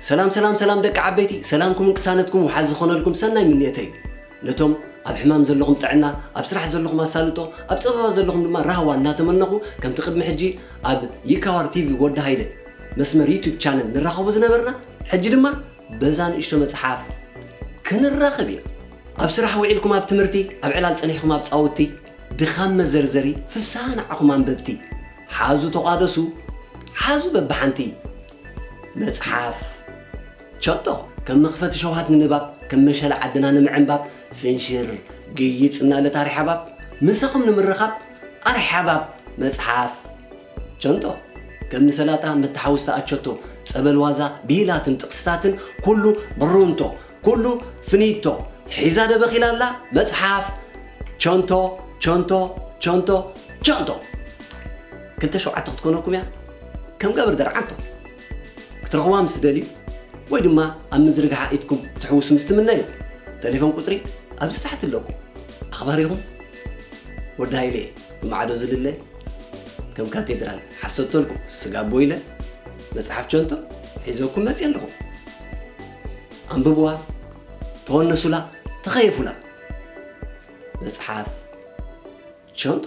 ሰላም ሰላም ሰላም ደቂ ዓበይቲ፣ ሰላምኩምን ቅሳነትኩም ውሓዝ ዝኾነልኩም ሰናይ ምንየተይ እዩ። ነቶም ኣብ ሕማም ዘለኹም ጥዕና፣ ኣብ ስራሕ ዘለኹም ኣሳልጦ፣ ኣብ ጸበባ ዘለኹም ድማ ራህዋ እናተመነኹ፣ ከምቲ ቅድሚ ሕጂ ኣብ ይካዋር ቲቪ ወዲ ሃይለ መስመር ዩቱብ ቻነል ንራኸቦ ዝነበርና፣ ሕጂ ድማ በዛ ንእሽቶ መጽሓፍ ክንራኸብ ኢና። ኣብ ስራሕ ውዒልኩም ኣብ ትምህርቲ፣ ኣብ ዕላል ጸኒሕኩም ኣብ ጻውቲ፣ ድኻም መዘርዘሪ፣ ፍስሃ ንዓኹም ኣንበብቲ። ሓዙ ተቋደሱ፣ ሓዙ በብሓንቲ። መጽሓፍ ቸጦ፣ ከም መኽፈቲ ሸውሃት ንንባብ፣ ከም መሸላ ዓድና ንምዕንባብ፣ ፍንሽር ግይጽ እናለት ኣርሓባብ፣ ምሳኹም ንምርኻብ ኣርሓባብ መጽሓፍ ቸንቶ። ከም ንሰላጣ መተሓውስቲ ኣቸቶ፣ ጸበል ዋዛ ብሂላትን ጥቕስታትን፣ ኩሉ ብሩንቶ፣ ኩሉ ፍኒቶ። ሒዛ ደበኺላ ኣላ መጽሓፍ ቸንቶ፣ ቸንቶ፣ ቸንቶ፣ ቸንቶ። ክልተ ሸውዓተ ክትኮነኩም እያ ከም ገብር ደርዓንቶ። ክትረኽቡዋ ምስ ትደልዩ ወይ ድማ ኣብ ምዝርግሓ ኢድኩም ክትሕውሱ ምስ ትምነዩ፣ ቴሌፎን ቁጽሪ ኣብዚ ታሕቲ ኣለኩም። ኣኽባሪኹም ወዲ ሃይለ ብማዕዶ ዝልለ፣ ከም ካቴድራል ሓሰቶልኩም ስጋቦ ኢለ መጽሓፍ ቸንቶ ሒዘኩም መጽየ ኣለኹ። ኣንብብዋ፣ ተወነሱላ፣ ተኸየፉላ። መጽሓፍ ቸንቶ።